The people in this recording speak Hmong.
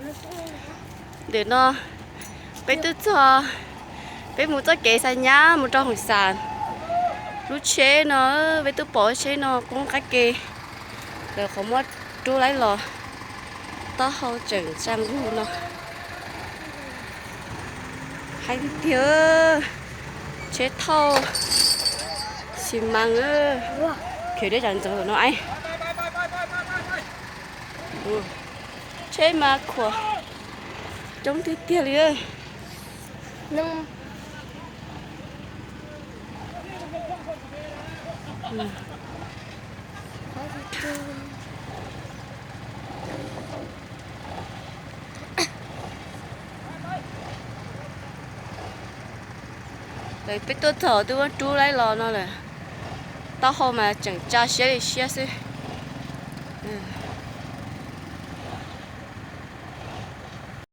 Ntawm no peb twb txog, peb mus txoj kev xa nyab mus rau Hoom Xam. Lub tsheb no, peb twb pom tsheb no poob qab ke, lawv qhov muab rub laib los, taub hau tseem tsa nqug no. Heev tiag tiag, tsheb thauj xi mas, khiav deb tsam ntxoov no. Tsheb mas khuam coob tiag tiag li. Lawv peb tuaj txog twb muab rub laib los no lawm. Taub hau mas tseem tsa siab li siab xwb.